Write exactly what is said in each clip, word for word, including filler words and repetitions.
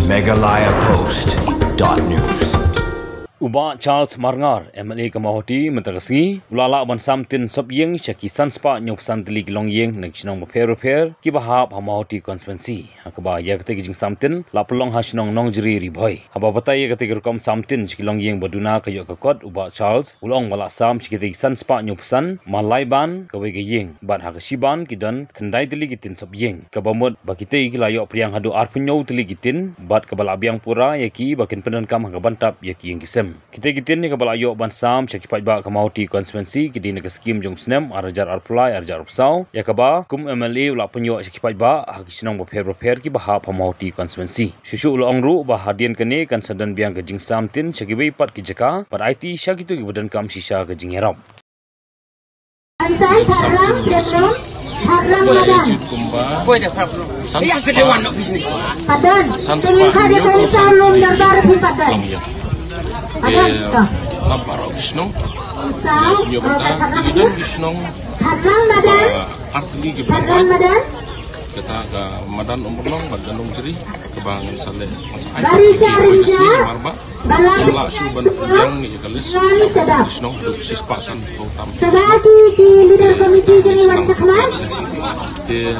Meghalaya Post dot news. U Bah Charles Marngar, M L A ka Mawhati, mynta ka sngi u la lah ban sam tin sop ïing sha ki san spah hynñiew phew san tylli ki longïing na ki shnong bapher bapher kiba hap ha Mawhati constituency. Ha kaba ïa katei ka jingsam tin la pynlong ha shnong Nongjri, Ri Bhoi. Haba batai ïa katei ka rukom sam tin sha ki longïing ba duna ka ïoh ka kot, u Bah Charles u la ong ba la sam sha kitei ki san spah hynñiew phew san man lai ban kawei ka ïing, bad ha ka shi ban ki don khyndai tylli ki tin sop ïing. Kaba mut ba kitei ki la ïoh pdiang haduh arphew hynñiew tylli ki tin, bad kaba la biang pura ïa ki ba kin pyndonkam ha ka ban tap ïa ki ïing ki sem. Kitei ki tin ïa kaba la ïoh ban sam sha ki paidbah ka Mawhati constituency ki dei na ka skim jong u snem ar hajar arphew lai ar hajar arphew saw, ïa kaba kum M L A u la pynïoh sha ki paidbah ha ki shnong bapher bapher kiba hap ha Mawhati constituency. Shuh shuh u la ong ruh ba hadien kane kan sa don biang ka jingsam tin sha kiwei pat ki jaka, bad aiti sha kito kiba donkam shisha ka jingïarap. San spah hynñiew phew san. Hadlang madan. Kumba san spah. Padan. San spah hynñiew phew san. Lum ïa. Padan. Ka. Tam baroh ki shnong. Sa. Ïa, ïa, padan. Ki don ki shnong. Hadlang madan. Ba artylli ki. Hadlang madan. Kata ka madan Umrlong bad ka Nongjri kaba ngan sa leh, ngan sa ai. Bari sha ri ja. Mar ba ngim lah shuh ban pynbiang ïa ka list ki shnong haduh shi spah san phew tam. Kaba ki, ki leader committee jong i wan shakhmat. Te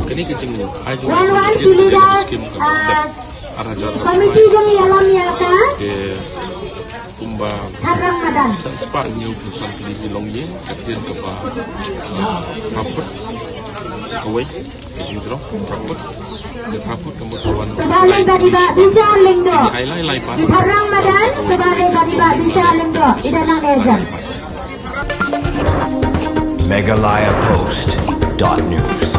kane ka jing ai jong wan wan ki leader, skim ka, ah, ar hajar committee jong i alam ïa ka. Te kumba hadlang madan. San spah hynñiew phew san tylli ki longïing, ka dei kaba, ah, rapid kawei. Ka jingjrong rapid. Ka rapid ka mut ka wan. Kaba leh ba dei ba Bisha Lyngdoh. Ai lai lai pat. Hadlang madan, kaba leh ba dei ba Bisha Lyngdoh. Ida nang ejan. Meghalaya Post dot news.